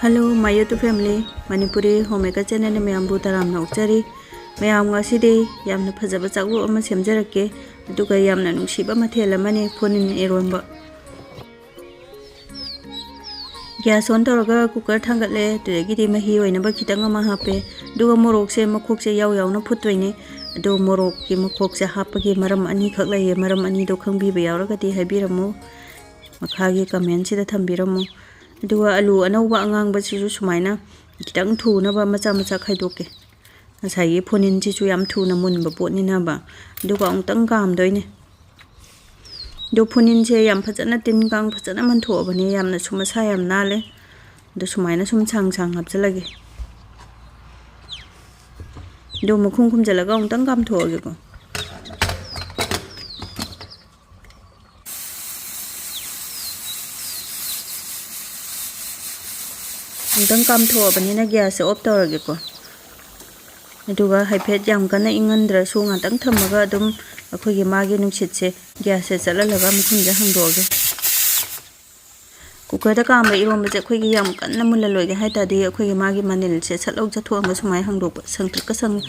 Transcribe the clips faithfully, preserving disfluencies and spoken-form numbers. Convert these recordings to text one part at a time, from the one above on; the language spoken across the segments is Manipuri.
Hello, my YouTube family, Manipuri Homemaker channelꯅ ꯃꯌꯥꯝꯕꯨ ꯇꯔꯥꯝꯅ ꯑꯣꯛꯆꯔꯤ꯫ ꯃꯌꯥꯝ, ꯉꯁꯤꯗꯤ ꯌꯥꯝꯅ ꯐꯖꯕ ꯆꯥꯛꯂꯨꯛ ꯑꯃ ꯁꯦꯝꯖꯔꯛꯀꯦ, ꯑꯗꯨꯒ ꯌꯥꯝꯅ ꯅꯨꯡꯁꯤꯕ ꯃꯊꯦꯜ ꯑꯃꯅꯤ, ꯐꯨꯅꯤꯟ ꯏꯔꯣꯟꯕ꯫ Gas on ꯇꯧꯔꯒ cooker ꯊꯥꯡꯒꯠꯂꯦ, ꯑꯗꯨꯗꯒꯤꯗꯤ ꯃꯍꯤ ꯑꯣꯏꯅꯕ ꯈꯤꯇꯪ ꯑꯃ ꯍꯥꯞꯄꯦ, ꯑꯗꯨꯒ ꯃꯣꯔꯣꯛꯁꯦ ꯃꯈꯣꯛꯁꯦ ꯌꯥꯎ ꯌꯥꯎꯅ ꯐꯨꯠꯇꯣꯏꯅꯦ꯫ ꯑꯗꯣ ꯃꯣꯔꯣꯛꯀꯤ ꯃꯈꯣꯛꯁꯦ ꯍꯥꯞꯄꯒꯤ ꯃꯔꯝ ꯑꯅꯤꯈꯛ ꯂꯩꯌꯦ, ꯃꯔꯝ ꯑꯅꯤꯗꯣ ꯈꯪꯕꯤꯕ ꯌꯥꯎꯔꯒꯗꯤ ꯍꯥꯏꯕꯤꯔꯝꯃꯨ, ꯃꯈꯥꯒꯤ commentꯁꯤꯗ ꯊꯝꯕꯤꯔꯝꯃꯨ꯫ ꯑꯗꯨꯒ ꯑꯂꯨ ꯑꯅꯧꯕ ꯑꯉꯥꯡꯕꯁꯤꯁꯨ ꯁꯨꯃꯥꯏꯅ ꯈꯤꯇꯪ ꯊꯨꯅꯕ ꯃꯆꯥ ꯃꯆꯥ ꯈꯥꯏꯗꯣꯛꯀꯦ꯫ ꯉꯁꯥꯏꯒꯤ ꯐꯨꯅꯤꯟꯁꯤꯁꯨ ꯌꯥꯝ ꯊꯨꯅ ꯃꯨꯟꯕ ꯄꯣꯠꯅꯤꯅꯕ꯫ ꯑꯗꯨꯒ ꯑꯃꯨꯛꯇꯪ ꯀꯥꯝꯗꯣꯏꯅꯦ꯫ ꯑꯗꯣ ꯐꯨꯅꯤꯟꯁꯦ ꯌꯥꯝ ꯐꯖꯅ ꯇꯤꯟ ꯀꯥꯡ ꯐꯖꯅ ꯃꯟꯊꯣꯛꯑꯕꯅꯦ, ꯌꯥꯝꯅꯁꯨ ꯃꯁꯥ ꯌꯥꯝ ꯅꯥꯜꯂꯦ꯫ ꯑꯗꯣ ꯁꯨꯃꯥꯏꯅ ꯁꯨꯝ ꯁꯥꯡ ꯁꯥꯡ ꯍꯥꯞꯆꯤꯜꯂꯒꯦ꯫ ꯑꯗꯣ ꯃꯈꯨꯝ ꯈꯨꯝꯖꯤꯜꯂꯒ ꯑꯃꯨꯛꯇꯪ ꯀꯥꯝꯊꯣꯛꯑꯒꯦꯀꯣ꯫ ꯑꯃꯨꯛꯇꯪ ꯀꯥꯝꯊꯣꯛꯑꯕꯅꯤꯅ gasꯁꯦ off ꯇꯧꯔꯒꯦꯀꯣ꯫ ꯑꯗꯨꯒ ꯍꯥꯏꯐꯦꯠ ꯌꯥꯝ ꯀꯟꯅ ꯏꯪꯍꯟꯗ꯭ꯔꯁꯨ ꯉꯥꯛꯇꯪ ꯊꯝꯃꯒ ꯑꯗꯨꯝ ꯑꯩꯈꯣꯏꯒꯤ ꯃꯥꯒꯤ ꯅꯨꯡꯁꯤꯠꯁꯦ gasꯁꯦ ꯆꯠꯍꯜꯂꯒ ꯃꯈꯨꯝꯁꯦ ꯍꯥꯡꯗꯣꯛꯑꯒꯦ꯫ Cookerꯗ ꯀꯥꯝꯕ ꯏꯔꯣꯟꯕꯁꯦ ꯑꯩꯈꯣꯏꯒꯤ ꯌꯥꯝ ꯀꯟꯅ ꯃꯨꯜꯍꯜꯂꯣꯏꯒꯦ ꯍꯥꯏ ꯇꯥꯔꯗꯤ, ꯑꯩꯈꯣꯏꯒꯤ ꯃꯥꯒꯤ ꯃꯅꯤꯜꯁꯦ ꯁꯠ ꯂꯧ ꯆꯠꯊꯣꯛꯑꯒ ꯁꯨꯃꯥꯏꯅ ꯍꯥꯡꯗꯣꯛꯄ, ꯁꯪꯇ꯭ꯔꯤꯛꯀ ꯁꯪ-,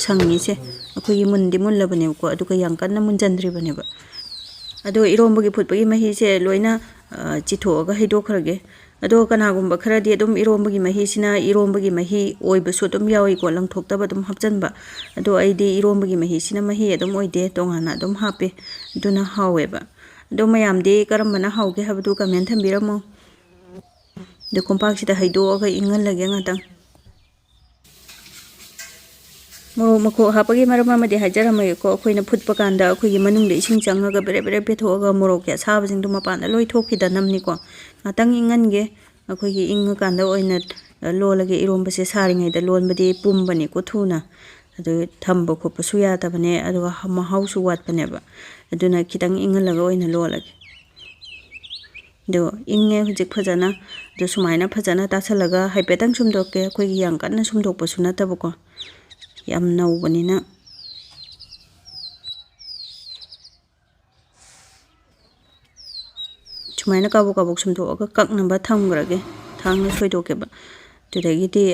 ꯁꯪꯉꯤꯁꯦ꯫ ꯑꯩꯈꯣꯏꯒꯤ ꯃꯨꯟꯗꯤ ꯃꯨꯜꯂꯕꯅꯦꯕꯀꯣ, ꯑꯗꯨꯒ ꯌꯥꯝ ꯀꯟꯅ ꯃꯨꯟꯖꯟꯗ꯭ꯔꯤꯕꯅꯦꯕ꯫ ꯑꯗꯣ ꯏꯔꯣꯝꯕꯒꯤ ꯐꯨꯠꯄꯒꯤ ꯃꯍꯤꯁꯦ ꯂꯣꯏꯅ, ꯑ, ꯆꯤꯊꯣꯛꯑꯒ ꯍꯩꯗꯣꯛꯈ꯭ꯔꯒꯦ꯫ ꯑꯗꯣ ꯀꯅꯥꯒꯨꯝꯕ ꯈꯔꯗꯤ ꯑꯗꯨꯝ ꯏꯔꯣꯝꯕꯒꯤ ꯃꯍꯤꯁꯤꯅ ꯏꯔꯣꯝꯕꯒꯤ ꯃꯍꯤ ꯑꯣꯏꯕꯁꯨ ꯑꯗꯨꯝ ꯌꯥꯎꯏꯀꯣ, ꯂꯪꯊꯣꯛꯇꯕ ꯑꯗꯨꯝ ꯍꯥꯞꯆꯟꯕ꯫ ꯑꯗꯣ ꯑꯩꯗꯤ ꯏꯔꯣꯝꯕꯒꯤ ꯃꯍꯤꯁꯤꯅ ꯃꯍꯤ ꯑꯗꯨꯝ ꯑꯣꯏꯗꯦ, ꯇꯣꯉꯥꯟꯅ ꯑꯗꯨꯝ ꯍꯥꯞꯄꯦ, ꯑꯗꯨꯅ ꯍꯥꯎꯋꯦꯕ꯫ ꯑꯗꯣ ꯃꯌꯥꯝꯗꯤ ꯀꯔꯝꯕꯅ ꯍꯥꯎꯒꯦ ꯍꯥꯏꯕꯗꯨ comment ꯊꯝꯕꯤꯔꯝꯃꯣ꯫ ꯑꯗꯣ ꯀꯣꯝꯄꯥꯛꯁꯤꯗ ꯍꯩꯗꯣꯛꯑꯒ ꯏꯪꯍꯜꯂꯒꯦ ꯉꯥꯛꯇꯪ꯫ ꯃꯣꯔꯣꯛ ꯃꯈꯣꯛ ꯍꯥꯞꯄꯒꯤ ꯃꯔꯝ ꯑꯃꯗꯤ ꯍꯥꯏꯖꯔꯝꯃꯒꯦꯀꯣ꯫ ꯑꯩꯈꯣꯏꯅ ꯐꯨꯠꯄ ꯀꯥꯟꯗ ꯑꯩꯈꯣꯏꯒꯤ ꯃꯅꯨꯡꯗ ꯏꯁꯤꯡ ꯆꯪꯉꯒ ꯕꯦꯔꯦ ꯕꯦꯔꯦ ꯄꯦꯊꯣꯛꯑꯒ ꯃꯣꯔꯣꯛꯀꯤ ꯑꯁꯥꯕꯁꯤꯡꯗꯣ ꯃꯄꯥꯟꯗ ꯂꯣꯏ ꯊꯣꯛꯈꯤꯗꯅꯕꯅꯤꯀꯣ꯫ ꯉꯥꯛꯇꯪ ꯏꯪꯍꯟꯒꯦ꯫ ꯑꯩꯈꯣꯏꯒꯤ ꯏꯪꯉꯀꯥꯟꯗ ꯑꯣꯏꯅ ꯂꯣꯜꯂꯒꯦ꯫ ꯏꯔꯣꯝꯕꯁꯦ ꯁꯥꯔꯤꯉꯩꯗ ꯂꯣꯟꯕꯗꯤ ꯄꯨꯝꯕꯅꯤꯀꯣ ꯊꯨꯅ꯫ ꯑꯗꯨ ꯊꯝꯕ ꯈꯣꯠꯄꯁꯨ ꯌꯥꯗꯕꯅꯦ, ꯑꯗꯨꯒ ꯃꯍꯥꯎꯁꯨ ꯋꯥꯠꯄꯅꯦꯕ꯫ ꯑꯗꯨꯅ ꯈꯤꯇꯪ ꯏꯪꯍꯜꯂꯒ ꯑꯣꯏꯅ ꯂꯣꯜꯂꯒꯦ꯫ ꯑꯗꯣ ꯏꯪꯉꯦ ꯍꯧꯖꯤꯛ ꯐꯖꯅ꯫ ꯑꯗꯣ ꯁꯨꯃꯥꯏꯅ ꯐꯖꯅ ꯇꯥꯁꯜꯂꯒ ꯍꯥꯏꯐꯦꯠꯇꯪ ꯁꯨꯝꯗꯣꯛꯀꯦ꯫ ꯑꯩꯈꯣꯏꯒꯤ ꯌꯥꯝ ꯀꯟꯅ ꯁꯨꯝꯗꯣꯛꯄꯁꯨ ꯅꯠꯇꯕꯀꯣ, ꯌꯥꯝ ꯅꯧꯕꯅꯤꯅ꯫ ꯁꯨꯃꯥꯏꯅ ꯀꯥꯕꯣꯛ ꯀꯥꯕꯣꯛ ꯁꯨꯝꯗꯣꯛꯑꯒ ꯀꯛꯅꯕ ꯊꯝꯈ꯭ꯔꯒꯦ꯫ ꯁꯥꯡꯅ ꯁꯣꯏꯗꯣꯛꯀꯦꯕ꯫ ꯑꯗꯨꯗꯒꯤꯗꯤ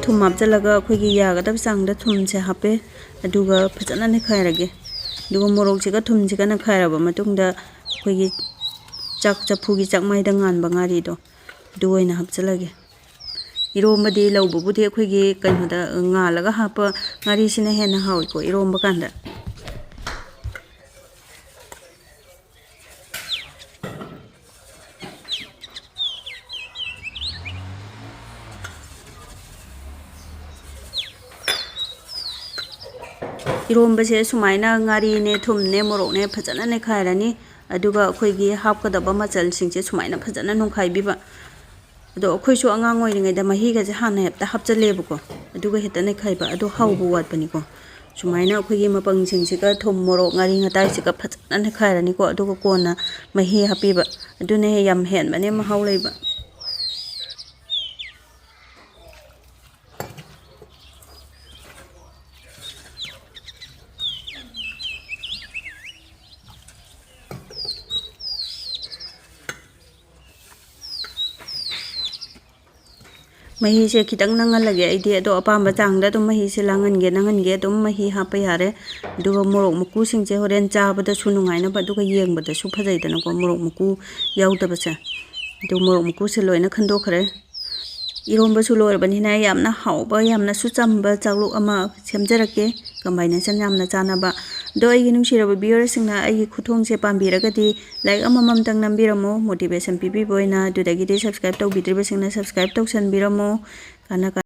ꯊꯨꯝ ꯍꯥꯞꯆꯤꯜꯂꯒ ꯑꯩꯈꯣꯏꯒꯤ ꯌꯥꯒꯗꯕ ꯆꯥꯡꯗ ꯊꯨꯝꯁꯦ ꯍꯥꯞꯄꯦ꯫ ꯑꯗꯨꯒ ꯐꯖꯅ ꯅꯩꯈꯥꯏꯔꯒꯦ꯫ ꯑꯗꯨꯒ ꯃꯣꯔꯣꯛꯁꯤꯒ ꯊꯨꯝꯁꯤꯒ ꯅꯩꯈꯥꯏꯔꯕ ꯃꯇꯨꯡꯗ ꯑꯩꯈꯣꯏꯒꯤ ꯆꯥꯛ ꯆꯐꯨꯒꯤ ꯆꯥꯛꯃꯥꯏꯗ ꯉꯥꯟꯕ ꯉꯥꯔꯤꯗꯣ ꯑꯗꯨ ꯑꯣꯏꯅ ꯍꯥꯞꯆꯤꯜꯂꯒꯦ꯫ ꯏꯔꯣꯝꯕꯗꯤ ꯂꯧꯕꯕꯨꯗꯤ ꯑꯩꯈꯣꯏꯒꯤ ꯀꯩꯅꯣꯗ ꯉꯥꯜꯂꯒ ꯍꯥꯞꯄ ꯉꯥꯔꯤꯁꯤꯅ ꯍꯦꯟꯅ ꯍꯥꯎꯏꯀꯣ ꯏꯔꯣꯝꯕ ꯀꯥꯟꯗ꯫ ꯏꯔꯣꯝꯕꯁꯦ ꯁꯨꯃꯥꯏꯅ ꯉꯥꯔꯤꯅꯦ, ꯊꯨꯝꯅꯦ, ꯃꯣꯔꯣꯛꯅꯦ ꯐꯖꯅ ꯅꯩꯈꯥꯏꯔꯅꯤ꯫ ꯑꯗꯨꯒ ꯑꯩꯈꯣꯏꯒꯤ ꯍꯥꯞꯀꯗꯕ ꯃꯆꯜꯁꯤꯡꯁꯦ ꯁꯨꯃꯥꯏꯅ ꯐꯖꯅ ꯅꯨꯡꯈꯥꯏꯕꯤꯕ꯫ ꯑꯗꯣ ꯑꯩꯈꯣꯏꯁꯨ ꯑꯉꯥꯡ ꯑꯣꯏꯔꯤꯉꯩꯗ ꯃꯍꯤꯒꯁꯦ ꯍꯥꯟꯅ ꯍꯦꯛꯇ ꯍꯥꯞꯆꯜꯂꯦꯕꯀꯣ, ꯑꯗꯨꯒ ꯍꯦꯛꯇ ꯅꯩꯈꯥꯏꯕ꯫ ꯑꯗꯣ ꯍꯥꯎꯕ ꯋꯥꯠꯄꯅꯤꯀꯣ꯫ ꯁꯨꯃꯥꯏꯅ ꯑꯩꯈꯣꯏꯒꯤ ꯃꯄꯪꯁꯤꯡꯁꯤꯒ ꯊꯨꯝ, ꯃꯣꯔꯣꯛ, ꯉꯥꯔꯤ, ꯉꯇꯥꯏꯁꯤꯒ ꯐꯖꯅ ꯅꯩꯈꯥꯏꯔꯅꯤꯀꯣ꯫ ꯑꯗꯨꯒ ꯀꯣꯟꯅ ꯃꯍꯤ ꯍꯥꯞꯄꯤꯕ꯫ ꯑꯗꯨꯅ ꯍꯦꯛ ꯌꯥꯝ ꯍꯦꯟꯕꯅꯦ ꯃꯍꯥꯎ ꯂꯩꯕ꯫ ꯃꯍꯤꯁꯦ ꯈꯤꯇꯪ ꯅꯪꯍꯜꯂꯒꯦ ꯑꯩꯗꯤ꯫ ꯑꯗꯣ ꯑꯄꯥꯝꯕ ꯆꯥꯡꯗ ꯑꯗꯨꯝ ꯃꯍꯤꯁꯦ ꯂꯥꯡꯍꯟꯒꯦ, ꯅꯪꯍꯟꯒꯦ, ꯑꯗꯨꯝ ꯃꯍꯤ ꯍꯥꯞꯄ ꯌꯥꯔꯦ꯫ ꯑꯗꯨꯒ ꯃꯣꯔꯣꯛ ꯃꯀꯨꯁꯤꯡꯁꯦ ꯍꯣꯔꯦꯟ ꯆꯥꯕꯗꯁꯨ ꯅꯨꯡꯉꯥꯏꯅꯕ, ꯑꯗꯨꯒ ꯌꯦꯡꯕꯗꯁꯨ ꯐꯖꯩꯗꯅꯀꯣ, ꯃꯣꯔꯣꯛ ꯃꯀꯨ ꯌꯥꯎꯗꯕꯁꯦ꯫ ꯑꯗꯨ ꯃꯣꯔꯣꯛ ꯃꯀꯨꯁꯦ ꯂꯣꯏꯅ ꯈꯟꯗꯣꯛꯈ꯭ꯔꯦ꯫ ꯏꯔꯣꯝꯕꯁꯨ ꯂꯣꯏꯔꯕꯅꯤꯅ ꯌꯥꯝꯅ ꯍꯥꯎꯕ, ꯌꯥꯝꯅꯁꯨ ꯆꯝꯕ ꯆꯥꯛꯂꯨꯛ ꯑꯃ ꯁꯦꯝꯖꯔꯛꯀꯦ꯫ Combination ꯌꯥꯝꯅ ꯆꯥꯟꯅꯕ꯫ ꯑꯗꯣ ꯑꯩꯒꯤ ꯅꯨꯡꯁꯤꯔꯕ viewerꯁꯤꯡꯅ ꯑꯩꯒꯤ ꯈꯨꯊꯣꯡꯁꯦ ꯄꯥꯝꯕꯤꯔꯒꯗꯤ like ꯑꯃꯃꯝꯇꯪ ꯅꯝꯕꯤꯔꯝꯃꯣ, motivation ꯄꯤꯕꯤꯕ ꯑꯣꯏꯅ꯫ ꯑꯗꯨꯗꯒꯤꯗꯤ subscribe ꯇꯧꯕꯤꯗ꯭ꯔꯤꯕꯁꯤꯡꯅ subscribe ꯇꯧꯁꯟꯕꯤꯔꯝꯃꯣ꯫ ꯀꯥꯟꯅ